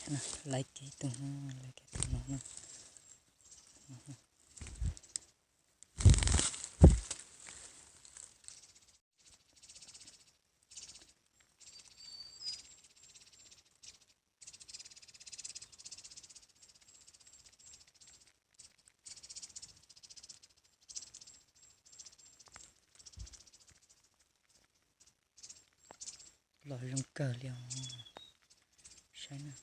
Laiv kiag tus no, laiv kiag tus no na. Los zoo kawg li os. Saib na.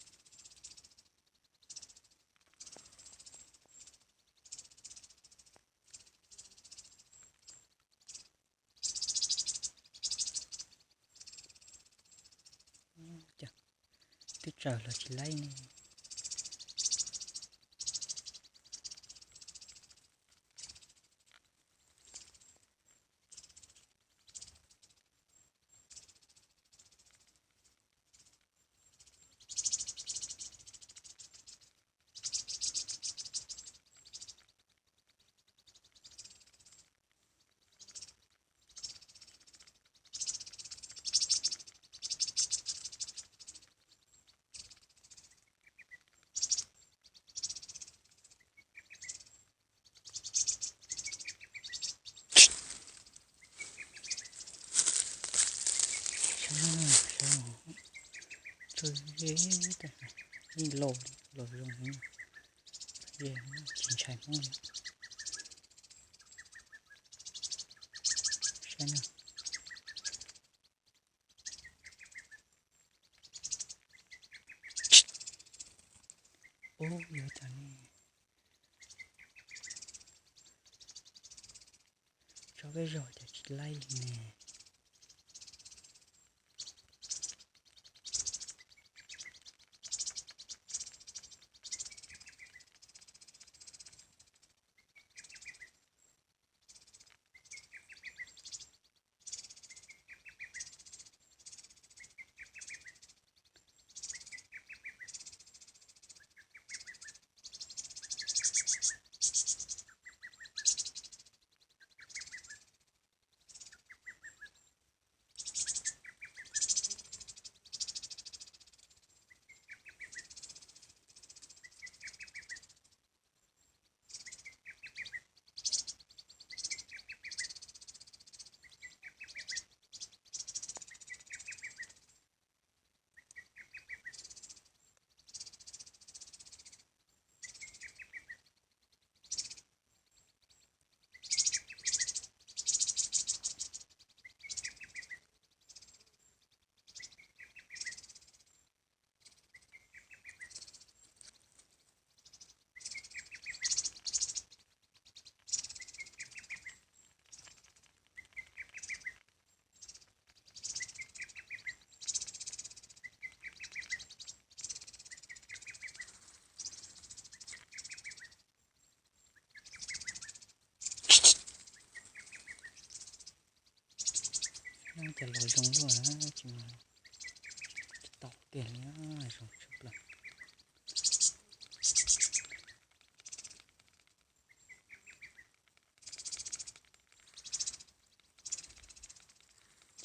Twb tsaws los tsis laib ne. Saib, saib, tso ze, yeej laus, laus zoo li, ze tsis ntshai Hmoob li. Saib na. Ub, yuav cas ne? Tso peb zaug cas tsis laib li ne. Nyob cas los zoo luaj na, tsis tau tiag li, zoo tshaj plaws.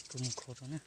Kuv mus kho rau na.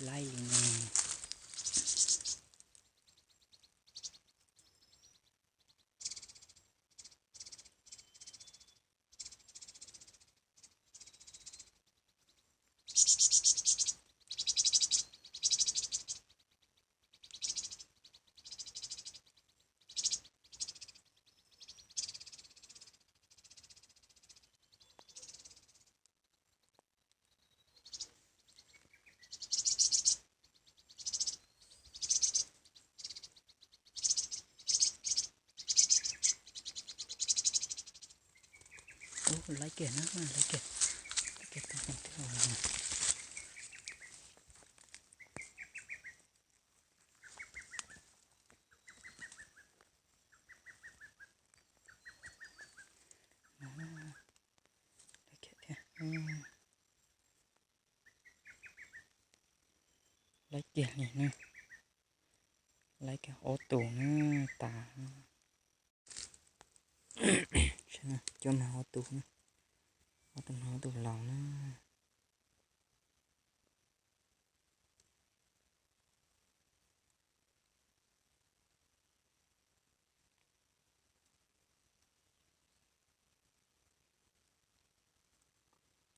laij li no. Ub, laij kiag na, laij kiag, laij kiag tau qhov twg los. Laij kiag thiab. Laij kiag li na. Laij kiag ob tug na, tas. Coj mag ob tug na, ob tug mag ob tug laus na.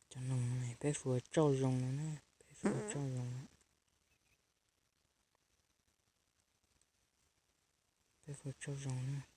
Cov no peb ua tsauj zoo no na, peb ua tsauj zoo no, peb ua tsauj zoo na.